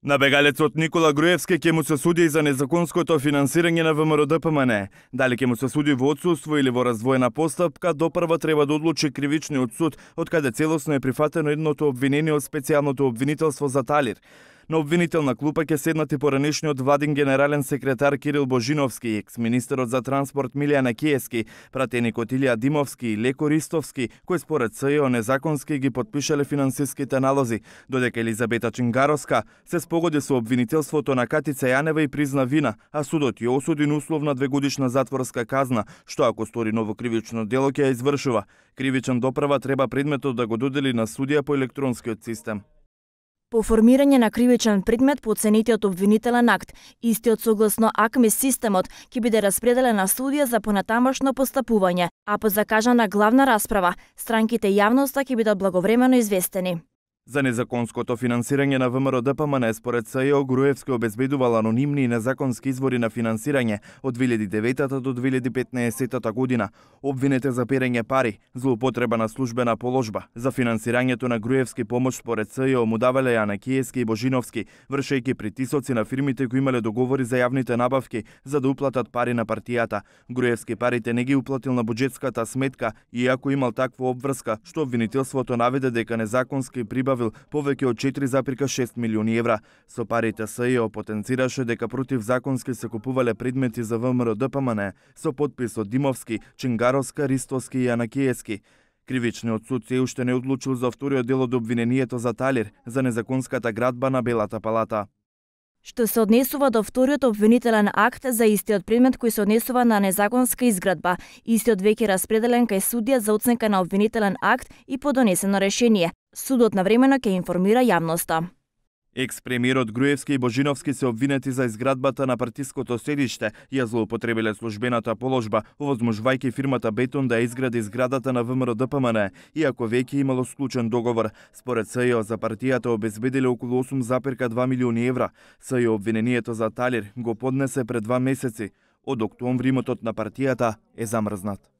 На бегалецот Никола Груевски ќе му се суди и за незаконското финансирање на ВМРО ДПМН. Дали ќе му се суди во отсуство или во раздвоена постапка, допрва треба да одлучи кривичниот суд, од каде целосно е прифатено едното обвинение од специјалното обвинителство за Талир. На обвинителна клупа ќе седнат и поранешниот владин генерален секретар Кирил Божиновски, екс-министерот за транспорт Милијан Екиевски, пратеникот Илија Димовски и Леко Ристовски, кои според СЈО незаконски ги потпишале финансиските налози, додека Елизабета Чингаровска се спогоди со обвинителството на Катица Јанева и призна вина, а судот ја осуди на условна 2-годишна затворска казна, што ако стори ново кривично дело ќе ја извршува. Кривичен доправа треба предметот да го додели на судија по електронскиот систем. По формирање на кривичен предмет по оценетиот обвинителен акт, истиот согласно АКМИ системот ќе биде распределен на судија за понатамошно постапување, а по закажана главна расправа, странките и јавноста ќе бидат благовремено известени. За незаконското финансирање на ВМРО ДПМН според СЈО Груевски обезбедувал анонимни и незаконски извори на финансирање од 2009 до 2015 година, обвинете за перење пари, злоупотреба на службена положба. За финансирањето на Груевски помош според СЈО му давале Јана Киевски и Божиновски, вршејќи притисоци на фирмите кои имале договори за јавните набавки за да уплатат пари на партијата. Груевски парите не ги уплатил на буџетската сметка, иако имал таква обврска, што обвинителството наведе дека незаконски прибавил повеќе од 4,6 милиони евра. Со парите СЈО потенцираше дека противзаконски се купувале предмети за ВМРО ДПМН со подпис од Димовски, Чингаровска, Ристовски и Јанакиевски. Кривичниот суд се уште не одлучил за вториот дел од обвинението за Талир, за незаконската градба на Белата палата. Што се однесува до вториот обвинителен акт за истиот предмет кој се однесува на незаконска изградба, истиот веќе распределен кај судија за оценка на обвинителен акт и по донесено решение. Судот навремено ќе информира јавноста. Екс-премиерот Груевски и Божиновски се обвинети за изградбата на партиското седиште и ја злоупотребиле службената положба, овозможувајќи фирмата Бетон да изгради зградата на ВМРО ДПМН, иако веќе имало склучен договор. Според СЈО за партијата обезбедиле околу 8,2 милиони евра. СЈО обвинението за Талир го поднесе пред 2 месеци. Од октомври имотот на партијата е замрзнат.